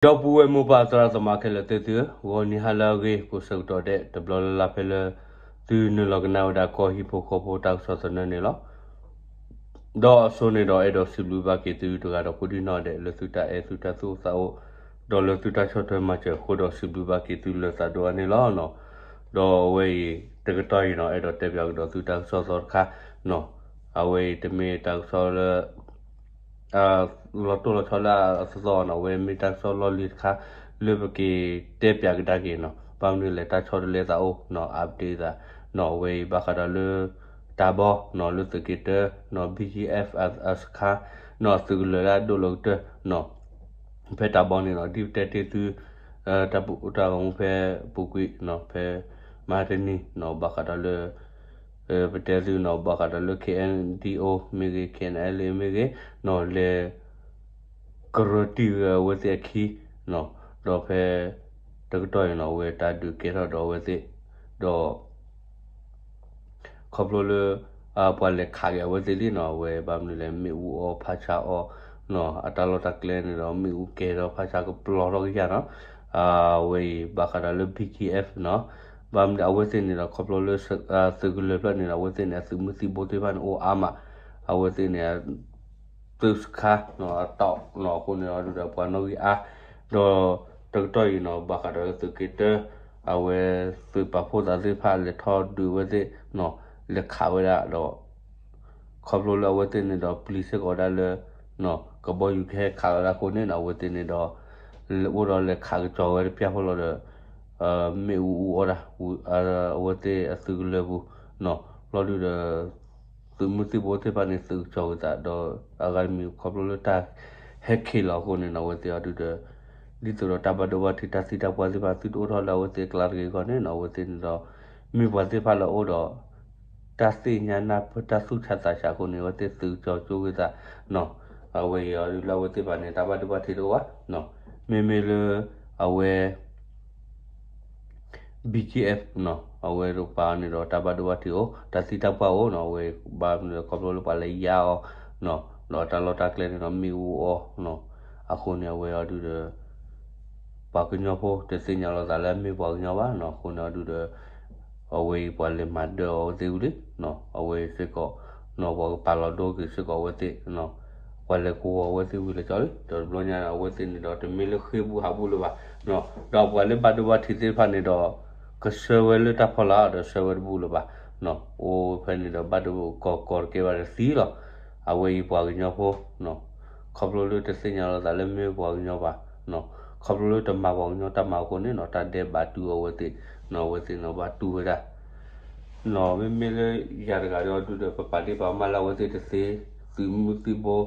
ဒီပုၢ်ဝဲၢ်မိၢ်ပၢ်သရၣ်သမါခဲလၢာ်သ့ၣ်သုဧၢ, ဂီၤနံၤဟါလၢအဂ့ၤ ကိးဆၢကတီၢ်ဒဲး တဘျီလၢ်လၢ်ဖဲလၢ သုနုာ်လီၤကနၣ်ဝဲဒၣ်ကီၢ်ဟံၣ်ဖိဃီဖိတၢ်ကစီၣ်သနၢၣ်န့ၣ်လီၤ. ဒီးအစိန့ၣ်ဒီးအဲၣ်ဒိးစံးဘျုးဘၣ်က့ၤသုတဂၤဒီးကိးဒံၣ်နီၣ်ဒဲး လၢသုတၢ်အဲၣ်သုတၢ်သူၣ်အိၣ်သးအိၣ် ဒီးလၢသုတၢ်ဆီၣ်ထွဲမၤစၢၤအဃိဒီးစံးဘျုးဘၣ်က့ၤသုလၢသးဒိၣ်အါန့ၣ်လီၤ. ဒီးအဝဲအံၤ တကတီၢ်အံၤနီၣ် အဲၣ်ဒိးတဲပၠးကဒီးသုတၢ်ကစီၣ်သီတခါ, အဝဲအံၤတမ့ၢ်တၢ်ကစီၣ်လၢ လီၤတိၢ်လီၤဆီလၢအသီသီနီၣ် အဝဲမ့ၢ်တၢ်ကစီၣ်လီၢ်လံၤတခါ လၢပက့ၤတဲပၠးကဒါက့ၤနီၣ် ဘၣ်မနုၤလဲၣ် တၢ်ဆီတလဲသးအိၣ်နီၣ် update သးနီၣ် အဝဲအံၤဘၣ်ဃးဒီးလၢ တၢ်ဘီနီၣ် လၢသုးက့တၢနီၣ် BGF အစခါနီၣ် သုးကလၢၤလၢအဒိၣ်လီၤကတၢၢ်နီၣ် ဖဲတၢ်ဘီန့ၣ်နီၣ် ဒ်ပတဲတ့ၢ်သု တၢ်ပူတၢ်ဂီၤမူဖဲပူၤကွံာ်နီၣ် ဖဲမဟါတနံၤနီၣ် ဘၣ်ဃးဒီးလၢ ပတဲသုနီၣ် ဘၣ်ဃးဒီးလၢ KNDO မ့ၢ်ဂ့ၤ KNLA မ့ၢ်ဂ့ၤနီၣ် လဲၤ ကရၢတံၢ်ဝဲအဝဲသ့ၣ်အခံနီၣ် ဒီးဖဲ တကတီၢ်အံၤနီၣ် အဝဲတၢ်ဒုးကဲထီၣ်ဒီးအဝဲသ့ၣ် ဒီး ခီဖျိလၢ ပှၤလဲၤခးက့ၤအဝဲသ့ၣ်လံနီၣ် အဝဲဘၣ်မနုၤလဲၣ် မ့ၣ်အူအီၣ်ဖးဆါအီၣ်နီၣ် အတၢ်လီၢ်တၢ်ကျဲန့ၣ်ဒီး မ့ၣ်အူကဲၤဒီးဖးဆါကပျီထီၣ်ကယၤနီၣ် အဝဲအံၤဘၣ်ဃးဒီးလၢ BGF နီၣ် ဘၣ်မနုၤအဝဲသ့ၣ်န့ၣ်ဒီး ခီဖျိလၢ သုးကလၢၤဖျၢၣ်န့ၣ်ဒီး အဝဲသ့ၣ်န့ၣ် အသုးမုၢ်သံၣ်ဘိသ့ၣ်တဖၣ်န့ၣ် အိၣ်အါမး အဝဲသ့ၣ်န့ၣ် သုးစခါနီၣ် အတီၢ်နီၣ် အဃိန့ၣ်အဒုးဒီးပှၤနီၣ်ဂံၢ်အါ ဒီးတကတီၢ်အံၤနီၣ် ဘၣ်ဃးဒီးလၢသုးက့တၢ အဝဲသုးပာ်ဖှိၣ်သးသ့ၣ်တဖၣ်လဲၤထီၣ်ဒုးအဝဲသ့ၣ်နီၣ် လဲၤခးဝဲဒၣ်ဒီး ခီဖျိလၢအဝဲသ့ၣ်န့ၣ်ဒီးပျံၤစ့ၢ်ကီးဝဲဒၣ်လၢ ကဘီယူၤကဟဲခးဝဲဒၣ်အဃိန့ၣ်နီၣ် အဝဲသ့ၣ်န့ၣ်ဒီး အိၣ်ဒီးလဲၤခးကစီၤဝဲတပျၢ်ဖိလီၤဒီး မ့ၣ်အူအူအီၣ်တၢ် အဝဲသ့ၣ်အသုးကလၢၤပူၤနီၣ် လီၤဒုးဒီး သုးမုၢ်သံၣ်ဘိသ့ၣ်တဖၣ်န့ၣ် သုးကစီၤဝံၤသးဒီး အဂၤတမံၤခီဖျိလၢတၢ်ဟဲခံးလီၤအဃိန့ၣ်နီၣ် အဝဲသ့ၣ်အီၤဒုးဒီး ဒ်သိးဒီးတၢ်ဘၣ်ဒိဘၣ်ထံးတၢ်သံတၢ်ပှၢ်သ့ၣ်တဖၣ် သုတအိၣ်ထီၣ်လၢအဝဲသ့ၣ်အကျါတဂ့ၤအဂီၢ်န့ၣ်နီၣ် အဝဲသ့ၣ်န့ၣ်ဒီး မ့ၢ်ပှၤသ့ၣ်တဖၣ်လၢအအိၣ်ဒီး တၢ်သ့ၣ်ညါနၢ်ပၢၢ်တၢ်သူၣ်ဆးသးဆးအဃိန့ၣ် အဝဲသ့ၣ်သုးကစီၤကၠိဂ့ၤသးနီၣ် အဝဲအံၤအီၤဒုးလၢအဝဲသ့ၣ်တဖၣ်န့ၣ် တၢ်ဘၣ်ဒိဘၣ်ထံးတအိၣ်ဘၣ်နီၣ် မ့မ့ၢ်လၢ အဝဲ BGF နီၣ် အဝဲတကပၤန့ၣ်ဒီးတၢ်ဘၣ်ဒိဘၣ်ထံးအိၣ် တၢ်သံတၢ်ပှၢ်အိၣ်နီၣ် အဝဲဘၣ်မနုၤလဲၣ်ခီဖျိလၢပှၤလဲၤယါအီၤနီၣ် ဒီးတၢ်လီၢ်တၢ်ကျဲန့ၣ်ဒီးမ့ၣ်အူအီၣ်နီၣ် အဃိန့ၣ် အဝဲအီၤဒုးဒီး ပှၤကညီဖိတသ့ၣ်ညါလိာ်သးလၢအမ့ၢ်ပှၤကညီဘၣ်နီၣ် အဃိန့ၣ်အီၤဒုးဒီး အဝဲအံၤပှၤလဲၤမၤဒၢအီၤအဝဲသ့ၣ်ဝံၤလံနီၣ် အဝဲစ့ၢ်ကီးနီၣ် ပှၤကပာ်လီၤဒိက့ၤစ့ၢ်ကီးအဝဲသ့ၣ်နီၣ် ပှၤလဲၤကဝီၤအဝဲသ့ၣ်ဝံၤလၢာ်ကၠီလံ ဒီးတဘျီညါန့ၣ် အဝဲသ့ၣ်န့ၣ်ဒီးတမ့ၢ်လၢဃ့ဘူးဟးဘူးလၢၤဘၣ်နီၣ် ဒီးပှၤလၢဘၣ်ဒိဘၣ်ထံးသ့ၣ်တဖၣ်န့ၣ်ဒီး ကဆှၢဝဲလၢတၢ်ဖီလာ်ဒီးဆှၢဝဲတဘူးလၢၤဘၣ်နီၣ် အိၣ်ဖဲန့ၣ်ဒီးဘၣ်ဒိကီၢ်ကီၢ်တကဲဘၣ်ဒီးသံလီၤ အဝဲအံၤပှၤကညီဖိနီၣ် ခီဖျိလၢတသ့ၣ်ညါလိာ်သးလၢမ့ၢ်ပှၤကညီဘၣ်နီၣ် ခီဖျိလၢတမၤပှၤကညီတၢ်မၤအဃိန့ၣ်နီၣ် တၢ်ဒဲးဘးတုၤအဝဲသ့ၣ်နီၣ် အဝဲသ့ၣ်န့ၣ်ဘၣ်တူၢ်ဝဲဒၣ် နီၣ် မ့မ့ၢ်လၢယၤတဂၤဒီးအီၤဒုးဒီး ပပာ်ဒ့ၣ်ပာ်ကမၣ်လၢအဝဲသ့ၣ်တသ့ သုးမုၢ်သံၣ်ဘိ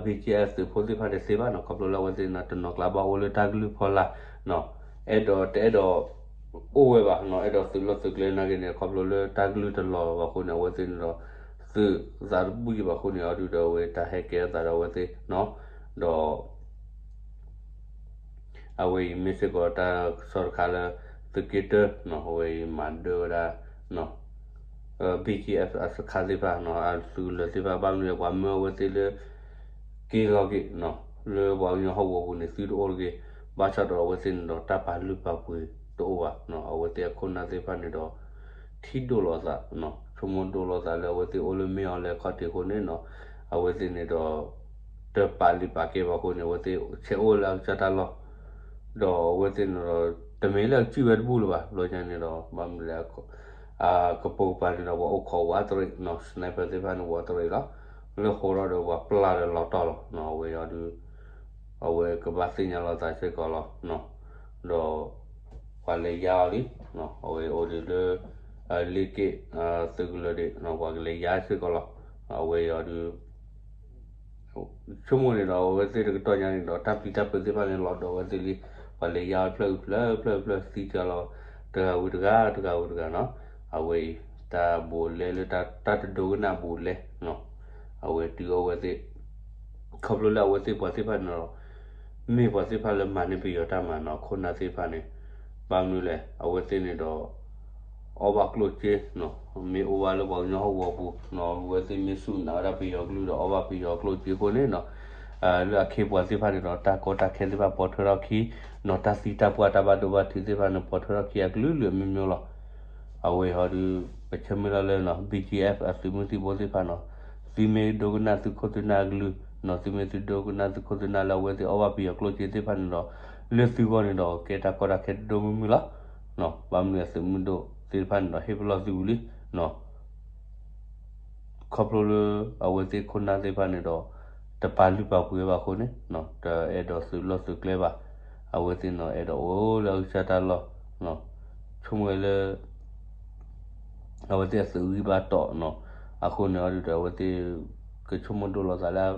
BGF သုးဖိသ့ၣ်တဖၣ်တသ့ဘၣ်နီၣ် ခီဖျိလၢအဝဲသ့ၣ်န့ၣ် တနီၤကျါဘၣ်အိၣ်လၢတၢ်ကလုၢ်ဖီလာ်နီၣ် အဲၣ်ဒိးတအဲၣ်ဒိး အိၣ်ဝဲဘၣ်နီၣ် အဲၣ်ဒိးသုးလီၢ်သုးကျဲနာ်က့န့ၣ် ခီဖျိလၢတၢ်ကလုၢ်တလီၤဘၣ်အဃိန့ၣ် အဝဲသ့ၣ်န့ၣ်ဒီး သုးသးတဘူၣ်ယံၤဘၣ်အဃိန့ၣ် အီၤဒုးဒီးအဝဲတၢ်ဟဲကဲထီၣ်သးဒီးအဝဲသ့ၣ်နီၣ် ဒီး အဝဲအံၤမ့ၢ်စ့ၢ်ကီးတၢ်ကစီၣ်တခါလၢ သုးက့တၢနီၣ် အဝဲအံၤမၤဒၢဝဲဒၣ်နီၣ် BGF အစခါသ့ၣ်တဖၣ်နီၣ် အသုးကလၢၤသ့ၣ်တဖၣ် ဘၣ်မနုၤလဲၣ် ပှၤမၢအဝဲသ့ၣ်လၢ က့ၤလီၤက့ၤနီၣ် လၢပှၤကညီဟီၣ်ကဝီၤပူၤန့ၣ် သုတအိၣ်တဂ့ၤ ဘၣ်ဆၣ်ဒီးအဝဲသ့ၣ်န့ၣ်ဒီးတၢ်ပာ်လုၢ်ပာ်ပှ့ၤတအိၣ်ဘၣ်နီၣ် အဝဲသ့ၣ်အခိၣ်နၢ်သ့ၣ်တဖၣ်န့ၣ်ဒီး ထံဒိၣ်လိာ်သးနီၣ် ဆိကမိၣ်ဒိၣ်လိာ်သးလၢအဝဲသ့ၣ်အိၣ်လၢမ့ၢ်အီၤလဲၤခီၣ်ထံးအဃိန့ၣ်နီၣ် အဝဲသ့ၣ်န့ၣ်ဒီး တပာ်လုၢ်ပာ်ကဲဘၣ်အဃိန့ၣ် အဝဲသ့ၣ်ဆဲးအိၣ်လၢအကစၢ်တၢ်လီၢ် ဒီးအဝဲသ့ၣ်န့ၣ်ဒီး တမ့ၢ်လၢအကစံၣ်ဝဲတဘူၣ်လၢၤဘၣ် ဘျီညါန့ၣ်ဒီး ဘၣ်မနုၤလဲၣ် ကပိာ်ကပၤန့ၣ်ဒီး ပှၤအိၣ်ခိးဝးတရံးနီၣ် sniper သ့ၣ်တဖၣ်န့ၣ် ဝးတရံးလီၤ လၢဃိးထီၣ်ဒီးပှၤပျၢ်ဒီးလီၤတီၢ်လီၤနီၣ် အဝဲအီၤဒုး အဝဲကဘၣ်သ့ၣ်ညါလိာ်သးစ့ၢ်ကီးလီၤနီၣ် ဒီး ပှၤလဲၤယါအီၤလံ အဝဲအိၣ်ဒံးလၢ လ့က့ၣ် သုးကလၢၤဒံး ပှၤကလဲၤယါစ့ၢ်ကီးလီၤ အဝဲအီၤဒုး ဆိကမိၣ်န့ၣ်ဒီး အဝဲသ့ၣ်တကတီၢ်ညါန့ၣ်ဒီး တၢ်ပျံၤတၢ်ဖုးသ့ၣ်တဖၣ်န့ၣ် လီၤဒီးအဝဲသ့ၣ်လံ ပှၤလဲၤယါအီၤဖျၢၣ်ဖျၢၣ်ဖျၢၣ်ဖျၢၣ်သံတၢ်လီၤ တဂၤဝံၤတဂၤ တဂၤဝံၤတဂၤနီၣ် အဝဲအံၤ တၢ်ဘူးလဲလၢတၢ်တဒိကနၣ်ဘူးလဲနီၣ် အဝဲတုၤအဝဲသ့ၣ် ခီဖျိလၢအဝဲသ့ၣ်ပှၤသ့ၣ်တဖၣ်န့ၣ်ဒီး မ့ၢ်ပှၤသ့ၣ်တဖၣ်လၢမၤန့ၢ်ပယီၤတၢ်မၤနီၣ် အခိၣ်နၢ်သ့ၣ်တဖၣ်န့ၣ် ဘၣ်မနုၤလဲၣ် အဝဲသ့ၣ်န့ၣ်ဒီး အီၣ်ဘၣ်ကျိၣ်စ့နီၣ် မ့ၢ်အိၣ်ဘၣ်လၢပှၤကညီဟီၣ်ကဝီၤပူၤနီၣ် အဝဲသ့ၣ်မ့ၢ်စူၢ်နာ်ဝဲဒၣ်ပယီၤကလုၢ်ဒီးအီၣ်ဘၣ်ပယီၤကျိၣ်စ့အဃိန့ၣ်နီၣ် လၢအခ့အပှၤသ့ၣ်တဖၣ်န့ၣ်ဒီး တၢ်ကီတၢ်ခဲသ့ၣ်တဖၣ်ပိာ်ထွဲထီၣ်ခံ, နီၢ်တၢ်သံတၢ်ပှၢ်တၢ်ဘၣ်ဒိဘၣ်ထံးသ့ၣ်တဖၣ်န့ၣ် ပိာ်ထွဲထီၣ်ခံအကလုာ်ကလုာ်အမျိုးမျိုးလီၤ. အဝဲအံၤဒီး ပဆၢမုၢ်လၢ်လၢနီၢ် BGF အသုးမုၢ်သံၣ်ဘိသ့ၣ်တဖၣ်နီၢ်, သုမ့ၢ်ဒိကနၣ်သုခိၣ်သုနၢ်အကလုၢ်, နီၢ် သုမ့ၢ်သုဒိကနၣ်သုခိၣ်သုနၢ်လၢအဝဲသ့ၣ်အီၣ်ဘၣ်ပယီၤကျိၣ်စ့သ့ၣ်တဖၣ်န့ၣ်ဒီး လၢသုဂီၢ်န့ၣ်ဒီး ကဲတၢ်ကီတၢ်ခဲဒိၣ်မုၢ်မုၢ်လီၤ. ဘၣ်မနုၤအသုးမုၢ်ဒိၣ်သ့ၣ်တဖၣ်န့ၣ်ဒီး ဟ့ၣ်ပလီၢ်သုဝံၤလံ ခီဖျိလၢအဝဲသ့ၣ်ခိၣ်နၢ်သ့ၣ်တဖၣ်န့ၣ်ဒီး တပာ်လုၢ်ပာ်ပှ့ၤဘၣ်အဃိန့ၣ် တအဲၣ်ဒိးသုးလီၢ်သုးကျဲဘၣ်. အဝဲသ့ၣ်နီၢ် အဲၣ်ဒိးအိၣ်လၢအကစၢ်တၢ်လီၢ်, ဆိကမိၣ်ဝဲလၢ အဝဲသ့ၣ်အသုးဂံၢ်ဘါတီၢ်နီၢ်, အဃိန့ၣ်အီၤဒုးဒီး အဝဲသ့ၣ်ကဆိကမိၣ်ဒိၣ်လီၤသးလၢ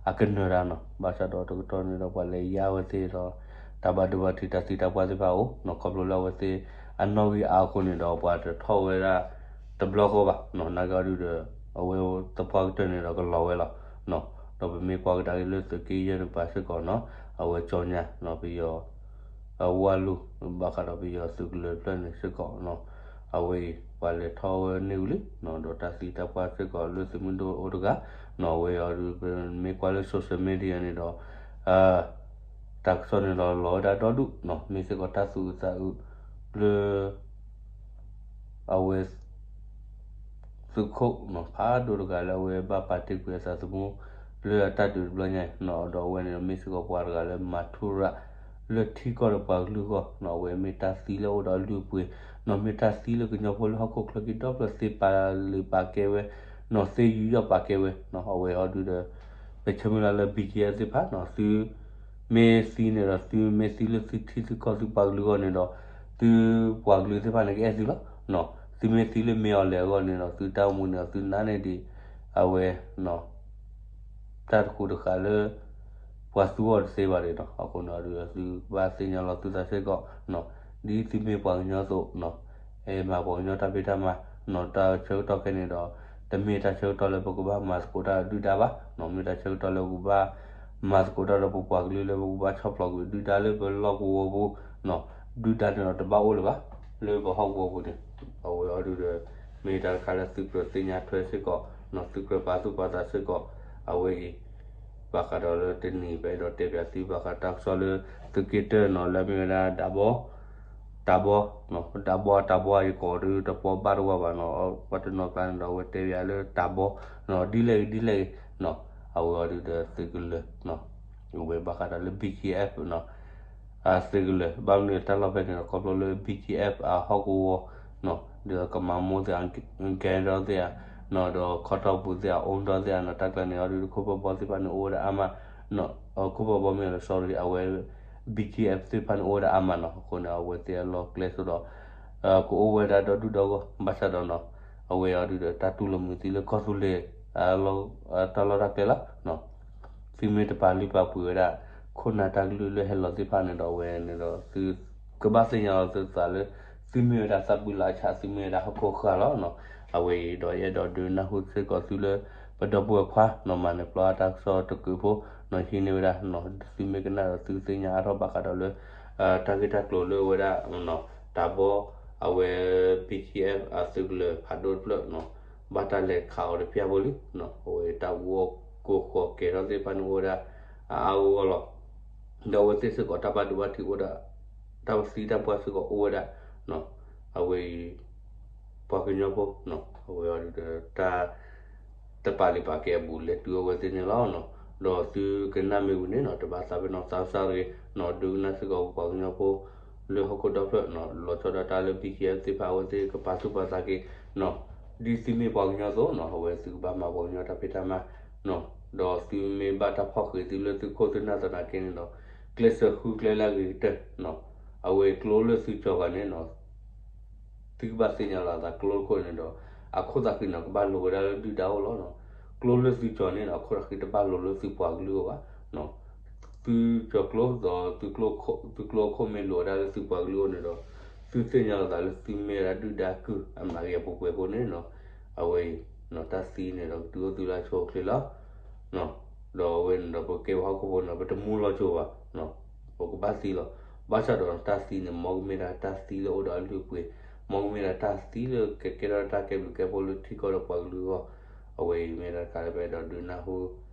အကနၢၤတၢ်နီၢ်, ဘၣ်ဆၣ်ဒီးတကတီၢ်န့ၣ်ဒီး ပှၤလဲၤယါဝဲသ့ၣ်ဒီး တၢ်ဘၣ်ဒိဘၣ်ထံးတၢ်သံတၢ်ပှၢ်သ့ၣ်တဖၣ်အိၣ်နီၢ်, ခီဖျိလၢအဝဲသ့ၣ်အနီၣ်ဂံၢ်အါအဃိန့ၣ်ဒီး ပှၤတထီၣ်ဝဲဒၣ်တဘျီဃီဘၣ်နီၢ်, နာ်က့အီၤဒုးဒီး အဝဲသပှၢ်ကတၢၢ်န့ၣ်ဒီးကလီၤဝဲလီၤနီၢ်, ဒီးပမ့ၢ်ကွၢ်ကဒါက့ၤလၢသုးက့ယဲၢ်တကပၤစ့ၢ်ကီးနီၢ်, အဝဲကၠီညါနီၢ် ပယီၤ အဝါလူၤ ဘၣ်ဃးဒီးပယီၤသုးကလၢၤတဖျၢၣ်န့ၣ်စ့ၢ်ကီးနီၢ်, အဝဲအံၤပှၤလဲၤထီၣ်ဝဲန့ၢ်ဝံၤလံနီၢ်, ဒီးတၢ်သံတၢ်ပှၢ်စ့ၢ်ကီးလၢသုးမုၢ်ဒိၣ်အိၣ်တဂၤနီၢ်, အဝဲအံၤအီၤဒုး ပမ့ၢ်ကွၢ်လၢ social media န့ၣ်ဒီး တၢ်ကစီၣ်န့ၣ်ဒီးလီၤဝဲဒၣ်ဒီဒူၣ်နီၢ်, မ့ၢ်စ့ၢ်ကီးတၢ်သူၣ်အုးသးအုးလၢ အဝဲ သုးခိၣ်နီၢ် ဖးဒိၣ်တဂၤလၢအဝဲဘၣ်ပာ်တ့ၢ်ကွံာ်အသးသမူ လၢအတၢ်ဒုးတဘျီညါနီၢ်, ဒီးအဝဲန့ၣ်ဒီးမ့ၢ်စ့ၢ်ကီးပှၤတဂၤလၢမၤထူရၤ လၢထံကီၢ်ဒီးပှၤကလုာ်အဂီၢ်နီၢ်, အဝဲမ့ၢ်တၢ်သံလၢအအိၣ်ဒီးအလုၢ်အပှ့ၤနီၢ်, မ့ၢ်တၢ်သံလၢကညီဖိလၢဟီၣ်ခိၣ်ချၢက့ၤဒီဖျၢၣ်သ့ပာ်လုၢ်ပာ်ကဲဝဲနီၢ်, သ့ယူးယီၣ်ပာ်ကဲဝဲနီၢ်, အဝဲအံၤအီၤဒုးဒီး ပဆၢမုၢ်လၢ်လၢ BGF သ့ၣ်တဖၣ်နီၢ်, သုမ့ၢ်သံန့ၣ်ဒီး သုမ့ၢ်သံလၢသုထံသုကီၢ်သုပှၤကလုာ်အဂီၢ်န့ၣ်ဒီး သုပှၤကလုာ်သ့ၣ်တဖၣ်န့ၣ်ကအဲၣ်သုလီၤနီၢ်, သုမ့ၢ်သံလၢမ့ၢ်အီၤလဲၤအဂီၢ်န့ၣ်ဒီး သုတၢ်အိၣ်မူန့ၣ်ဒီး သုနာ်န့ၢ်ဒံး အဝဲ တၢ်တဃူတဃာ်လၢ ပှၤသူအီၤတသ့ဘၣ်န့ၣ်နီၢ်, အဃိန့ၣ်အီၤဒုးဒီး သုကဘၣ်သ့ၣ်ညါလီၤသုသးစ့ၢ်ကီးနီၢ်, ဒ်သုမ့ၢ်ပှၤကညီအသိးနီၢ်, အဲမၤပှၤကညီတၢ်ဖံးတၢ်မၤနီၢ်, တၢ်ဆၢကတီၢ်ခဲအံၤန့ၣ်ဒီး တမ့ၢ်တၢ်ဆၢကတီၢ်လၢပကဘၣ်မၤသကိးတၢ်ဒုၣ်ဒါဘၣ်နီၢ်, မ့ၢ်တၢ်ဆၢကတီၢ်လၢပကဘၣ်မၤသကိးတၢ်ဒီးပပှၤကလုာ်လၢပကဘၣ်ဆီၣ်ဖျိးကွံာ်ဒုၣ်ဒါလၢပလီၢ်ကဝီၤပူၤနီၢ်, ဒုၣ်ဒါန့ၣ်ဒီးတဘၣ်အိၣ်လၢၤဘၣ် လၢပဟီၣ်ကဝီၤပူၤန့ၣ်, အဝဲအီၤဒုးဒီး မ့ၢ်တၢ်တခါလၢသုကြၢးသ့ၣ်ညါထွဲစ့ၢ်ကီးနီၢ်, သုကြၢးပာ်သူၣ်ပာ်သးစ့ၢ်ကီး အဝဲအံၤ ဘၣ်ဃးဒီးလၢတနံၤ ပအဲၣ်ဒိးတဲပၠးသုဘၣ်ဃးတၢ်ကစီၣ်လၢ သုးက့တၢၢ်နီၢ် လၢအမ့ၢ်ဝဲဒၣ် ဒးဘီ တးဘီ တးဘီ တးဘီအံၤကိးဒုးတပီဘၣ်တဝါဘၣ်နီၢ်, ပှၤတနီၤကျါန့ၣ်ဒီး အဝဲတဲပၠးလၢတးဘီနီၢ် ဒ်လဲၣ်ဂ့ၤဒ်လဲၣ်ဂ့ၤနီၢ်, အဝဲအီၤဒုးဒီးသုးကလၢၤနီၢ်, အဝဲဘၣ်ဃးဒီးလၢ BGF နီၢ် သုးကလၢၤ ဘၣ်မနုၤတၢ်လီၢ်ဖဲန့ၣ်ဒီး ခီဖျိလၢ BGF အဟီၣ်ကဝီၤနီၢ် ဒီးကမၤမိၢ်သ့ၣ် ဂဲၤဒီသ့ၣ်ဧါနီၢ် ဒီးခီတီၢ်ပူၤသ့ၣ်ဧါ အိၣ်ဒီသ့ၣ်ဧါနီၢ် တၢ်ကျါန့ၣ်အီၤဒုး ခိၣ်ဖၢဘီသ့ၣ်တဖၣ်န့ၣ်အိၣ်ဝဲဒၣ်အါမးနီၢ်, ခိၣ်ဖၢဘီမ့ၢ်လီၤ sorry အဝဲ BGF သ့ၣ်တဖၣ်န့ၣ်အိၣ်ဝဲဒၣ်အါမးနီၢ်, အဃိန့ၣ် အဝဲသ့ၣ်အလီၢ်ကျဲဆိဒီး ကအိၣ်ဝဲဒၣ်ဒီဒူၣ်ဒီဂီၢ် ဘၣ်ဆၣ်ဒီးနီၢ် အဝဲအီၤဒုးဒီးတၢ်တူၢ်လိာ်မုာ်သံလၢကီၢ်သူလ့ၤ တၢ်လီၢ်တၢ်ကျဲလီၤ. သုမ့ၢ်တပာ်လုၢ်ပာ်ပှ့ၤဝဲဒၣ် ခိၣ်နၢ်တၢ်ကလုၢ်လၢဟဲလီၤသ့ၣ်တဖၣ်န့ၣ်ဒီး အဝဲန့ၣ်ဒီး သုကဘၣ်သ့ၣ်ညါလီၤသုသးလၢ သုမ့ၢ်ဝဲဒၣ်သးပှၢ်လၢအဆး သုမ့ၢ်ဝဲဒၣ်ဟီၣ်ခိၣ်ဃၢ်လီၤနီၤ. အဝဲအံၤဒီး ယအဲၣ်ဒိးဒုးနၢ်ဟူစ့ၢ်ကီးသုလၢ ပဒီပုၢ်ဝဲၢ်ခွါနီၤ မၤနၢၤပျီအတၢ်ကစီၣ်တကုးဖိနီၤ ဟံးန့ၢ်ဝဲဒၣ်နီၤ သုမ့ၢ်ကနၣ်ဒီးသုကသ့ၣ်ညါအါထီၣ်ဘၣ်ဃးဒီးလၢ တၢ်ဂ့ၢ်တၢ်ကျိၤလၢဝဲဒၣ် တၢ်ဘီ အဝဲ BGF အသုးကလၢၤဖးဒိၣ်တဖျၢၣ်နီၤ ဘၣ်တၢ်လဲၤခးအီၤတဖျၢၣ်ဖိလံနီၤ အဝဲတၢ်အူအီၣ်ကိၢ်ဃီၤကဲၤထီၣ်သ့ၣ်တဖၣ်န့ၣ်အိၣ်ဝဲဒၣ် အါအါဂီၢ်ဂီၢ်လီၤ. ဒီးအဝဲသ့ၣ်စ့ၢ်ကီးတၢ်ဘၣ်ဒိဘၣ်ထံးအိၣ်ဒၣ် တၢ်သံတၢ်ပှၢ်စ့ၢ်ကီးအိၣ်ဝဲဒၣ်နီၤ အဝဲအံၤ ပှၤကညီဖိနီၤ အဝဲအံၤဒီးတၢ် တပာ်လုၢ်ပာ်ကဲအဘူး လဲၤတုၤအဝဲသ့ၣ်န့ၣ်လီၤနီၤ. ဒီးသုကနၣ်မ့ၢ်ဝံၤန့ၣ်နီၤ တဘၣ်သးပ့ၤနီၣ်သးစၢ်တဂ့ၤနီၤ ဒုးကနၣ်စ့ၢ်ကီးပှၤကညီဖိ လၢဟီၣ်ခိၣ်ဒီဖျၢၣ်နီၤ လီၤဆီဒၣ်တၢ်လၢ BGF သ့ၣ်တဖၣ်အဝဲသ့ၣ်ကပာ်သူၣ်ပာ်သးက့ၤနီၤ ဒ်သုမ့ၢ်ပှၤကညီအသိးနီၤ အဝဲသုကဘၣ်မၤပှၤကညီတၢ်ဖံးတၢ်မၤနီၤ ဒီးသုမ့ၢ်ဘၣ်တၢ်ဖီၣ်ဃံးသုလၢသုခိၣ်သုနၢ်သနာ်က့န့ၣ်ဒီး ကျဲးစၢးဃုကျဲလၢအဂ့ၤကတၢၢ်နီၤ အဝဲကျိလၢသုကၠီၤဂၤန့ၣ်နီၤ သုကဘၣ်သ့ၣ်ညါလီၤသးကျိတခိၣ်န့ၣ်ဒီး အခိၣ်သးဃံန့ၣ် ကဘၣ်လိၤဝဲဒၣ်လၢဒုၣ်ဒါအအိၣ်လီၤနီၤ. ကျိလၢသုကၠီၤန့ၣ်နီၤ အခိၣ်သးဃံတဘၣ်လိၤလၢသုပှၤကလုာ်အအိၣ်ဘၣ်နီၤ. သုကၠီၤကျိဒီး သုကျိအခိၣ်မ့ၢ်လိၤဝဲဒၣ်လၢသုပှၤကလုာ်အအိၣ်န့ၣ်ဒီး သုသ့ၣ်ညါလီၤသးလၢသုမ့ၢ်ဝဲဒၣ်ဒုၣ်ဒါကုၢ်အမၤဂ့ၤအပူၤပှဲၤအဃိန့ၣ်နီၤ အဝဲအံၤ တၢ်သံန့ၣ်ဒီးကတုၤအိၣ်သုလၢအဆိအချ့လီၤ. ဒီးအဝဲန့ၣ်ဒီးပကဲပှၤဟီၣ်ခိၣ်ဖိန့ၣ် ပတမူလီၤစိၤဘၣ် ပကဘၣ်သံလီၤ. ဘၣ်ဆၣ်ဒီးတၢ်သံန့ၣ် မ်ကမ့ၢ်ဒၣ်တၢ်သံလၢအိၣ်ဒီးအလုၢ်အပှ့ၤ, မ်ကမ့ၢ်ဒၣ်တၢ်သံလၢကကဲထီၣ်တၢ်ကဲဘျုးကဲဖှိၣ်လၢထံကီၢ်ဒီးပှၤကလုာ်အဂီၢ်, အဝဲအံၤမ့ၢ်ဒၣ်တခါလၢပအဲၣ်ဒိးဒုးနၢ်ဟူ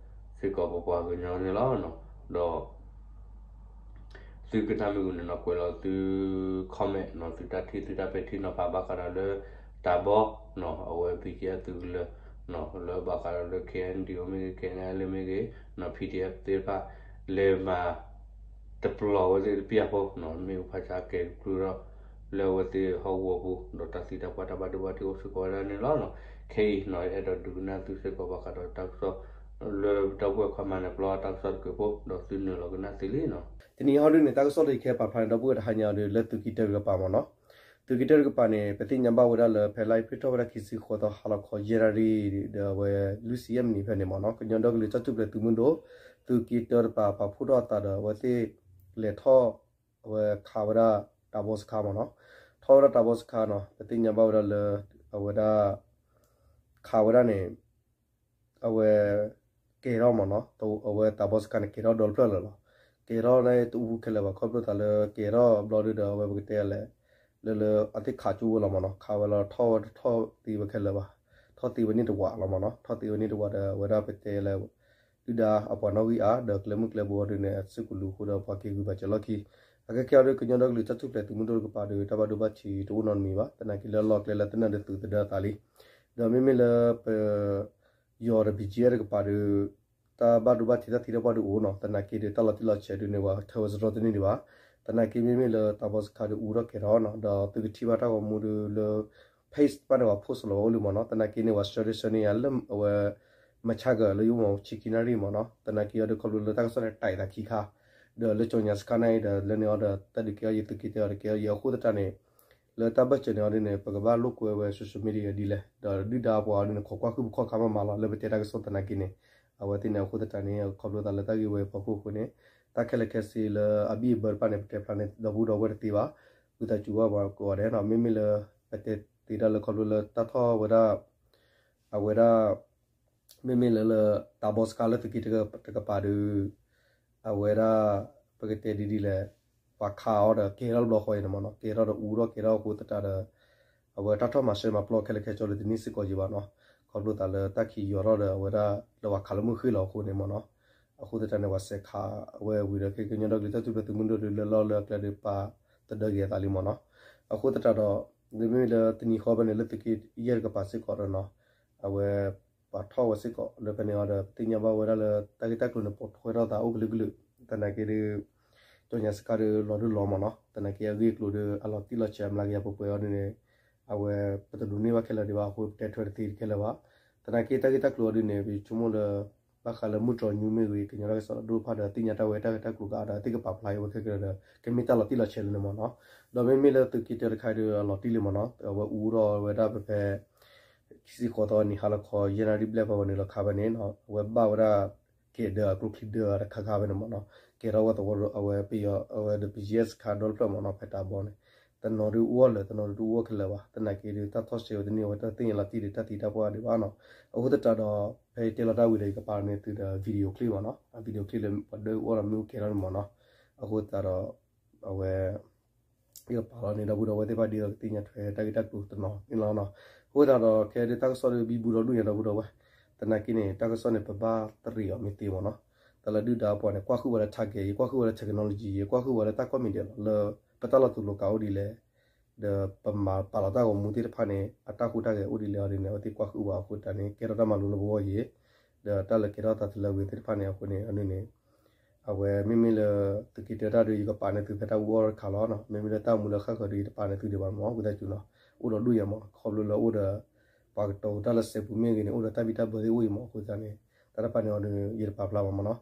စ့ၢ်ကီးပပှၤကညီန့ၣ်လီၤ. ဒီး သုကနၣ်မ့ၢ်ဂ့ၤန့ၣ်နီၤ ကွဲးလီၤသု comment နီၤ သုတၢ်ထံၣ်သုတၢ်ပဲာ်ထံနီၤဖးဘၣ်ဃးဒီးလၢ တၢ်ဘီနီၤ အဝဲ BGF သုးကလၢၤနီၤ လၢဘၣ်ဃးဒီးလၢ KNDO မ့ၢ်ဂ့ၤ KNLA မ့ၢ်ဂ့ၤနီၤ PDF သ့ၣ်တဖၣ် လဲၤမၤ တပျီၤဝဲသ့ၣ်တပျၢ်ဖိနီၤ မ့ၢ်ဖးဆါကဲၤကပြုၢ်ထီၣ် လၢအဝဲသ့ၣ်ဟီၣ်ကဝီၤပူၤ ဒီးတၢ်သံတၢ်ပှၢ်တၢ်ဘၣ်ဒိဘၣ်ထံးအိၣ်စ့ၢ်ကီးဝဲဒၣ်န့ၣ်လီၤ. ခဲအံၤနီၤ အဲၣ်ဒိးဒုးကနၣ်သုစ့ၢ်ကီးဘၣ်ဃးဒီးတၢ်ကစီၣ် လၢဒီပုၢ်ဝဲၢ်ခွါမၤနၢၤပျီတၢ်ကစီၣ်တခါဖိ ဒီးသုနုာ်လီၤကနၣ်သ့လံနီၤ. တနံၤအံၤဒ်န့ၣ် တၢ်ကစီၣ်လၢယကဟဲပာ်ဖျါန့ၣ် ဒီပုၢ်ဝဲၢ်တဟါညါအံၤဒီး လၢသုးက့တၢတကပၤမ့ၢ်နီၤ. သုးက့တၢတကပၤန့ၣ် ပသ့ၣ်ညါဘၣ်ဝဲဒၣ်လၢ ဖဲလါအ့ဖြ့ၣ်ထီၣ်ဝဲဒၣ်ခံဆံဃိးသီ ဟါလီၤခီယဲၢ်နၣ်ရံၣ် ဒီးအဝဲလွံၢ်ဆံယဲၢ်မံးနံးဖဲန့ၣ်မ့ၢ်နီၤ ကညီဒီကလုာ်တၢ်ထူၣ်ဖျဲးသုးမုၢ်ဒိၣ် သုးက့တၢတကပၤ ပာ်ဖှိၣ်ထီၣ်အသးဒီး အဝဲသ့ၣ်လဲၤထီၣ် အဝဲခးဝဲဒၣ်တၢ်ဘီစခါမ့ၢ်နီၤ. ထီၣ်ဝဲဒၣ်တၢ်ဘီစခါနီၤ ပသ့ၣ်ညါဘၣ်ဝဲဒၣ်လၢ အဝဲဒၣ် ခးဝဲဒၣ်န့ၣ် အဝဲ ကဲၤထီၣ်မ့ၢ်နီၤ အဝဲတၢ်ဘီစခါန့ၣ် ကဲၤထီၣ်ဒီတဖျၢၣ်လၢာ်လီၤ. ကဲၤထီၣ်န့ၣ်တအူခဲလၢာ်ဘၣ် ခီဖျိသးလၢကဲၤထီၣ်ဘျီဒုဒီး အဝဲပကတဲလဲၣ် လၢလၢအသ့ၣ်ခးကၠိဝဲလီၤမ့ၢ်နီၤ ခးဝဲလီၤထီၣ်ဝဲတထီၣ်သ့ဝဲခဲလၢာ်ဘၣ်. ထီၣ်သ့ဝဲန့ၣ်တဝးလီၤမ့ၢ်နီၤ ထီၣ်သ့ဝဲန့ၣ်တဝးဒီး အဝဲဒၣ်ပတဲလဲၣ် ဒုၣ်ဒါအပှၤနီၣ်ဂံၢ်အါ ဒီးကျဲမုၢ်ကျဲဘိအီၤဒုန့ၣ် အစုကလူၤအဃိဒီးပှၤက့ၤဂုာ်ဘၣ်စၢၤလီၢ်ခံ အခဲခဲအံၤဒီး ကညီဒီကလုာ်တၢ်ထူၣ်ဖျဲးသုးမုၢ်ဒိၣ်တကပၤဒီး တၢ်ဘၣ်ဒိဘၣ်ထံးတအိၣ်နီတမံၤဘၣ် သနာ်က့လၢအလီၢ်ကျဲလၢသုးနၢ်ဒုးသုးသဒၢအသးလံ. ဒီးမ့မ့ၢ်လၢပ ယီၤဒီး ဘံၣ်ကၠံၣ်အဲၣ် တကပၤဒီး တၢ်ဘၣ်ဒိဘၣ်ထံးတၢ်သံတၢ်ပှၢ်ဒုအိၣ်နီၤ သနာ်က့ဒီးတၢ်လီၤတံၢ်လီၤဆဲးဒုန့ၣ် ပှၤထၢဝဲစရီတန့ၢ်ဒံးဘၣ်. သနာ်က့မ့မ့ၢ်လၢတၢ်ဘီစခါဒီးအူထီၣ်ကဲၤထီၣ်နီၤ ဒီးသုကထံၣ်ဘၣ်တၢ်ဂီၤမူဒုလၢ page တဖၣ်န့ၣ် ပှၤ post လီၤဝဲအိၣ်လံမ့ၢ်နီၤ သနာ်က့န့ၣ် ပှၤ share ဒု share န့ၢ်ယၤလၢအဝဲ မဆါကၢၤလၢယအိၣ်မ့ၢ်ဆံခံနၣ်ရံၣ်မ့ၢ်နီၤ သနာ်က့အီၤဒီးခီဖျိလၢတၢ်ကစီၣ်န့ၣ် တၢ်အံၤသးခံခါ ဒီးလၢကၠီညါစခါန့ၣ်ဒီးလၢန့ၣ်အီၤဒီးတၢ်ဒုးကဲအီၤယသုးက့တၢဒီးကဲအီၤယအဃိသတးန့ၣ် လၢတၢ်ဘၢၣ်စၢၤန့ၣ်အီၤဒ်န့ၣ် ပကဘၣ်လိာ်ကွဲဝဲ social media ဒ်လဲၣ် ဒီးဒုၣ်ဒါပှၤအီၤဒ်န့ၣ် ခိးကွၢ်ဃုာ်ပခီၣ်ခါမးမးလီၤ လၢပတဲတၢ်ကစီၣ်သနာ်က့န့ၣ် အဝဲသ့ၣ်န့ၣ်အဃိသတးန့ၣ် ခီဖျိသးလၢတၢ်ဂ့ၢ်ဝဲပှၤဖှိၣ်အဃိန့ၣ် တၢ်ခဲလၢာ်ခဲဆ့လၢအဘံၣ်အဘၢတဖၣ်န့ၣ် ပတဲဖျါန့ၣ် ဒီပုၢ်ဒီဝဲၢ်တသ့ဘၣ် ဝံသးစူၤဘၣ်ပှၤကိးဂၤဒဲးနီၤ မ့မ့ၢ်လၢ ပတဲသ့ဒၣ်လၢခီဖျိလၢတၢ်ထီၣ်ဝဲဒၣ် အဝဲဒၣ် မ့မ့ၢ်လၢလၢ တၢ်ဘီစခါလၢသုးက့တၢတကပၤဒီး အဝဲဒၣ် ပကတဲဒ်ဒ်လဲၣ် ပှၤခးအီၤဒီးကဲၤထီၣ်တဘျီဃီအံၤန့ၣ်မ့ၢ်နီၤ ကဲၤထီၣ်ဒီးအူထီၣ်ကဲၤထီၣ်အဃိသတးဒီး အဝဲတၢ်ထီၣ်မၤရှဲမၤပျီခဲလၢာ်ခဲဆ့ဒီးတန့ၢ်စ့ၢ်ကီးယံၤဘၣ်နီၤ ခီဖျိသးလၢတၢ်ခံးယီၤထီၣ်ဒီးအဝဲဒၣ် လၢပှၤခးလၢမုၢ်ဃ့ၢ်လီၤအဃိန့ၣ်မ့ၢ်နီၤ အဃိသတးန့ၣ် ပှၤစဲးခးအဝဲဝံၤဒီး ကညီဒီကလုာ်တၢ်ထူၣ်ဖျဲးသုးမုၢ်ဒိၣ်ဒီးလၢလီၢ်လၢအကျဲဒီးပာ်သဒၢက့ၤအသးလံမ့ၢ်နီၤ အဃိသတးဒီး မ့မ့ၢ်လၢတနံၤဃီဖဲန့ၣ် လၢသုးက့ယဲၢ်တကပၤစ့ၢ်ကီးဒီးနီၤ အဝဲ ပှၤထီၣ်ဝဲစ့ၢ်ကီး လၢဖဲန့ၣ်အီၤဒီး ပသ့ၣ်ညါဘၣ်ဝဲဒၣ်လၢတၢ်ဂ့ၢ်တၢ်ကျိၤန့ၣ် ပိာ်ထွဲထီၣ်သးအိၣ်ကလုာ်ကလုာ် သနာ်က့ဒီး ကၠီညါစခါဒီးလီၤဒုးလီၤမ့ၢ်နီၤ သနာ်က့အဂ့ၢ်အကျိၤဒီး အလီၤတံၢ်လီၤဆဲးအမျးကယၤပှဲၤပှဲၤအီၤဒ်န့ၣ် အဝဲပတဒိးန့ၢ်ဘၣ်ခဲလၢာ်ဒံးဘၣ်အဃိ ပတဲထွဲတသ့ခဲလၢာ်ဘၣ် သနာ်က့တၢ်ဂ့ၢ်တၢ်ကျိၤအီၤဒ်န့ၣ် ပဆိကမိၣ်လၢ ဘၣ်ဃးလၢမုၢ်တြီၤညူမ့ၢ်ဂ့ၤ ကညီတၢ်ကစီၣ်ဒီးဒိၣ်တဖၣ်ဒီး သ့ၣ်ညါတၢ်ဝဲတၢ်ဂ့ၢ်တၢ်ကျိၤကဒီး သ့ၣ်ကပာ်ဖျါအဝဲခဲကဒီး ကမ့ၢ်တၢ်လီၤတံၢ်လီၤဆဲးလၢန့ၣ်မ့ၢ်နီၤ ဒီးမ့မ့ၢ်လၢသုးက့တၢတခါဒီးအလီၤတံၢ်လံမ့ၢ်နီၤ အဝဲအူထီၣ်ဝဲဒၣ်ဖဲဖဲ ခံဆံဃိးသီနံၤဟါလီၤခီယဲၢ်နၣ်ရံၣ်ဘျဲၣ်ဖဲဝဲန့ၣ်လီၤခါဖဲန့ၣ် အဝဲဘၣ်ဝဲဒၣ် ကဲၤဒၢအကျိချံဒၢတခါခါဖဲန့ၣ်မ့ၢ်နီၤ ကဲၤထီၣ်ဝဲသဝီအဝဲပယီၤအဝဲဒီး ဘံၣ်ကၠံၣ်အဲၣ် စခါဒီတဖျၢၣ်မ့ၢ်နီၤ ဖဲတၢ်ဘီန့ၣ် တနီၤဒုးအူအီၣ်လၢာ် တနီၤဒုးတအူအီၣ်ခဲလၢာ်ဘၣ် သနာ်က့ဒီးတၢ်ထီၣ်ရှဲဝဲတန့ၢ်ဝဲတၢ်သ့ၣ်ညါလီၤတံၢ်ဒီးတၢ်သံတၢ်ပှၢ်ဒံးဘၣ်နီၤ အဃိသတးဒီး ဖဲယတဲလီၤတၢ်ဝံၤဒီး ယကပာ်န့ၢ်သုဒီး video clip မ့ၢ်နီၤ အ video clip လၢပှၤဒၢအူအီၣ်ဒီးမ့ၣ်အူကဲၤထီၣ်န့ၣ်မ့ၢ်နီၤ အဃိသတးဒီး အဝဲ ယကပာ်လီၤန့ၣ် ဒီပုၢ်ဒီဝဲၢ်သ့ၣ်တဖၣ်ဒ်သိးကသ့ၣ်ညါထွဲတၢ်ဂ့ၢ်တၢ်ကျိၤတနီၤန့ၣ်လီၤနီၤ အဃိသတးဒီး ခဲဒုးတၢ်ကစီၣ်ဒီးဘံဘူဒီဒူၣ်ညါဒီပုၢ်ဒီဝဲၢ် သနာ်က့န့ၣ် တၢ်ကစီၣ်န့ၣ် ပဘၣ်တရံးအီၤမ့ၢ်သ့မ့ၢ်နီၤ တၢ်လၢဒုၣ်ဒါပှၤန့ၣ် ကွၢ်ဃုာ်ဝဲလၢ target ယကွၢ်ဃုာ်ဝဲလၢ technology ယကွၢ်ဃုာ်ဝဲလၢတၢ်ကိးမံၤဒဲးလီၤ လၢပတၢ်လီၤတူာ်လိာ်ကးအိၣ်ဒ်လဲၣ် ဒီးပမၤပာ်လီၤတၢ်ဂီၤမူသ့ၣ်တဖၣ်န့ၣ် အတၢ်ဟူးတၢ်ဂဲၤအိၣ်ဒ်လဲၣ်အီၤဒ်န့ၣ် အဝဲသ့ၣ်ကွၢ်ဃုာ်ဝဲအဃိသတးန့ၣ် ကဲထီၣ်တၢ်မၤလိလၢပဂီၢ်ယံၤ ဒီးတၢ်လၢကဲထီၣ်သးတလၢဝံၤသ့ၣ်တဖၣ်န့ၣ်အဃိန့ၣ် အန့ၣ်န့ၣ် အဝဲမ့မ့ၢ်လၢ သုးက့တၢတၢ်ဒုး ယကပာ်န့ၢ်သုဖဲတၢ်အူအီၣ်တခါလီၤ. မ့မ့ၢ်လၢတၢ်အိၣ်မူလၢဃၣ်ဃၢၤဒုး ယတပာ်န့ၢ်သုဒံးဘၣ်မ့ၢ် ဝံသးစူၤနီၤ. အိၣ်ဒီးဒိၣ်ယဲၢ်မး ခီဖျိလၢအိၣ်ဒီး ပှၤကတိၤတၢ်လၢစဲးပူၤမ့ၢ်ဂ့ၤန့ၣ် အိၣ်ဒီးတၢ်ဘံၣ်တၢ်ဘၢသ့ၣ်အိၣ်အံၤမ့ၢ် အဃိသတးန့ၣ် တၢ်တဖၣ်န့ၣ်အီၤဒုး ယတပာ်ဖျါဘၣ်မ့ၢ်နီၤ.